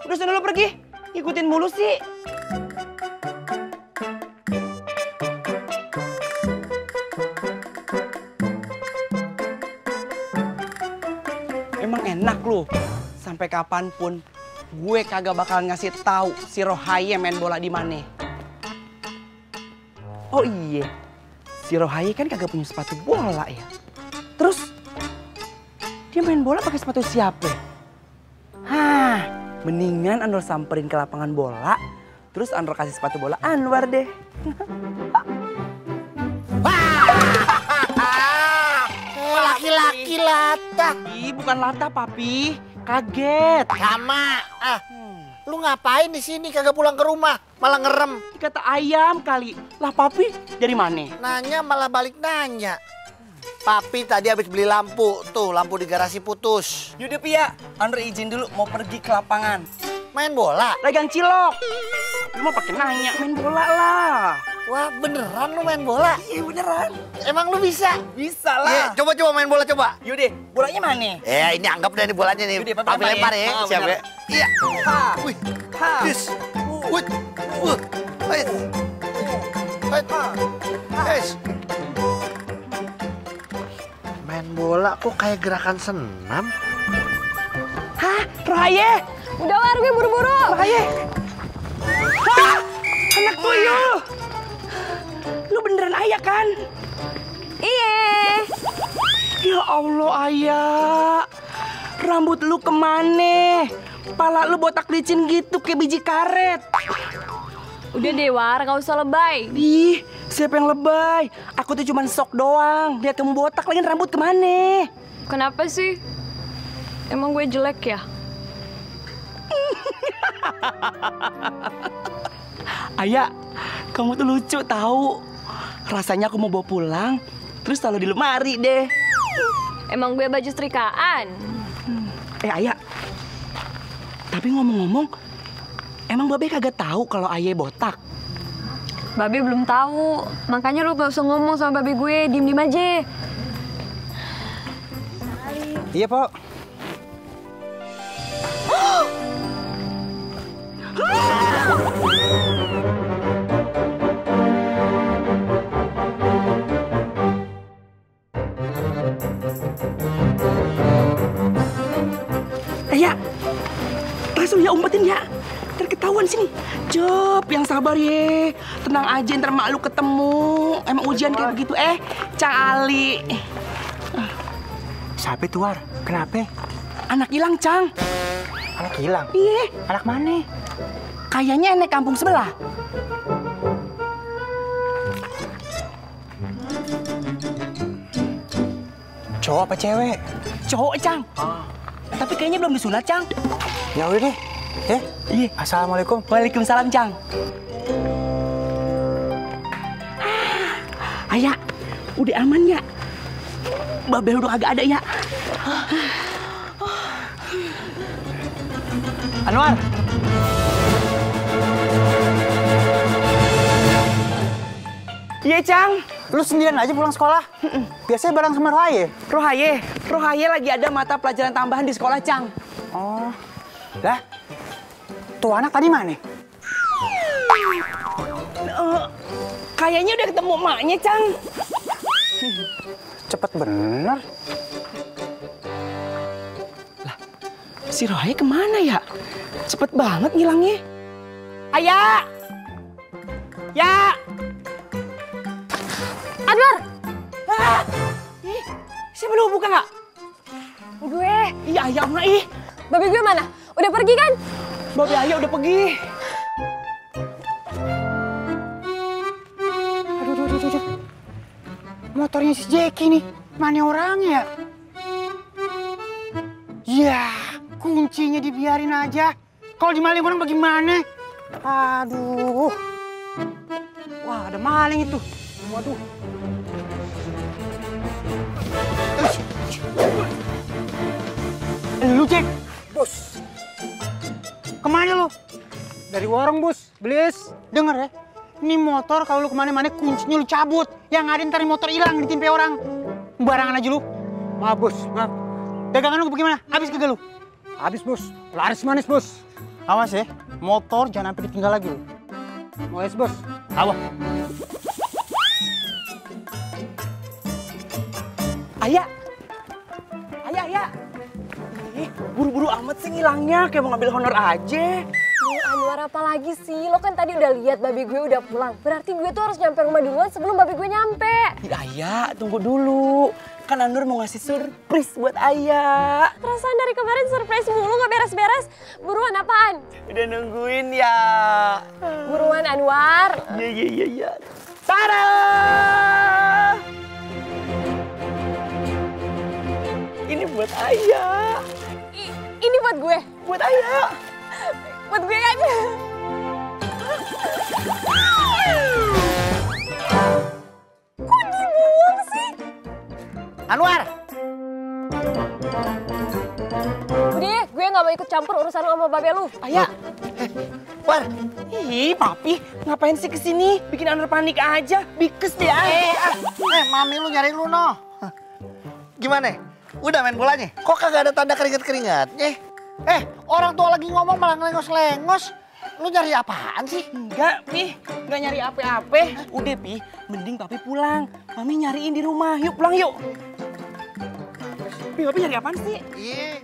Udah sana lu pergi. Ngikutin mulu sih. Emang enak lu. Sampai kapanpun gue kagak bakal ngasih tahu si Rohaye main bola di mana. Oh iya, si Rohaye kan kagak punya sepatu bola ya. Terus dia main bola pakai sepatu siapa? Hah, mendingan Anwar samperin ke lapangan bola, terus Anwar kasih sepatu bola Anwar deh. Laki-laki latah. Ih, bukan latah, Papi. Kaget. Sama. Lu ngapain di sini kagak pulang ke rumah? Malah ngerem. Kata ayam kali. Lah, Papi dari mana? Nanya malah balik nanya. Papi tadi habis beli lampu. Tuh, lampu di garasi putus. Yaudah, Pia. Anwar izin dulu mau pergi ke lapangan. Main bola? Dagang cilok. Lu mau pakai nanya, main bola lah. Wah, beneran lu main bola? Iya, beneran. Emang lu bisa? Bisa Iya, lah. coba main bola coba. Yaudah, bolanya mana? Ini anggap deh ini bolanya nih. Yaudah, Papi lempar ya. Ah, Siap bener. ya? Iya. Ha. Wih. Ha. Yes. Wih. Wih. Hei. Hei. Yes. Main bola kok kayak gerakan senam? Hah, Rohaye? Udah war, gue buru-buru. Rohaye? Hah? Anak tuyul? Lu beneran ayah kan? Iya. Ya Allah, ayah. Rambut lu kemana? Pala lu botak licin gitu kayak biji karet. Udah deh war, gak usah lebay. Ih, siapa yang lebay? Aku tuh cuman sok doang. Lihat kamu botak lagi, rambut kemana? Kenapa sih? Emang gue jelek ya? Ayah, kamu tuh lucu tahu. Rasanya aku mau bawa pulang, terus taruh di lemari deh. Emang gue baju setrikaan? Ayah. Tapi ngomong-ngomong, emang Babe kagak tahu kalau ayah botak? Babe belum tahu, makanya lu gak usah ngomong sama babe gue, diem-diem aja. Iya, Pok. Ya, langsung ya umpetin ya. Ntar ketahuan sini. Cep, yang sabar ye. Tenang aja, ntar mak lu ketemu. Emang ujian kayak begitu. Cang Ali. Siapa itu, War? Kenapa? Anak hilang, Cang. Anak hilang? Iya. Anak mana? Kayaknya anak kampung sebelah. Cowok apa cewek? Cowok, Cang. Tapi kayaknya belum disunat, Cang. Ya udah deh. Ya. Iya. Assalamualaikum. Waalaikumsalam, Cang. Ayah, udah aman ya? Babel udah kagak ada ya? Anwar. Iya, Cang. Lu sendirian aja pulang sekolah? Biasanya bareng sama Rohaye. Rohaye lagi ada mata pelajaran tambahan di sekolah, Cang. Oh. Lah. Tuh anak tadi mana? Kayaknya udah ketemu emaknya, Cang. Cepet bener. Lah, si Rohaye kemana ya? Cepet banget ngilangnya. Ayah! Ya! Anwar! Ih, siapa lu buka nggak? Gue. Iya, ayah enggak ih. Babe gue mana? Udah pergi kan? Babe ayah udah pergi. Aduh. Motornya si Jeki nih. Mana orangnya? Ya, kuncinya dibiarin aja. Kalau dimaling orang bagaimana? Aduh. Wah, ada maling itu. Waduh. Lu, Cek. Bos. Kemana lu? Dari warung, Bos. Belis. Denger ya. Ini motor kalau lu kemana-mana kuncinya lu cabut. Yang ada ntar motor hilang ditimpa orang. Barangan aja lu. Maaf, Bos. Maaf. Dagangan lu bagaimana? Habis kagak lu? Habis, Bos. Laris manis, Bos. Awas ya, motor jangan sampai ditinggal lagi lu. Mau es, Bos? Awas. Ayah. Ayah. Ih, buru-buru amat sih ngilangnya, kayak mau ngambil honor aja. Anwar apa lagi sih? Lo kan tadi udah lihat babi gue udah pulang. Berarti gue tuh harus nyampe rumah duluan sebelum babi gue nyampe. Ayah, tunggu dulu. Kan Anwar mau ngasih surprise buat Ayah. Perasaan dari kemarin surprise mulu gak beres-beres. Buruan apaan? Udah nungguin ya. Buruan Anwar. Iya. Tada! Ini buat Ayah. Ini buat gue. Buat Ayah. Buat gue kan. Kok dibuang sih? Anwar. Udah, gue gak mau ikut campur urusan lo sama babe lu. Ayah. War. Ih, Papi, ngapain sih kesini? Bikin Anwar panik aja. Bikes deh, Mami lu nyari lu, noh. Gimana? Udah main bolanya? Kok kagak ada tanda keringet-keringetnya? Orang tua lagi ngomong malah ngelengos-lengos. Lu nyari apaan sih? Enggak, Pi. Enggak nyari apa-apa. Udah, Pi. Mending Papi pulang. Mami nyariin di rumah. Yuk, pulang yuk. Pi, Papi nyari apaan sih? Iya,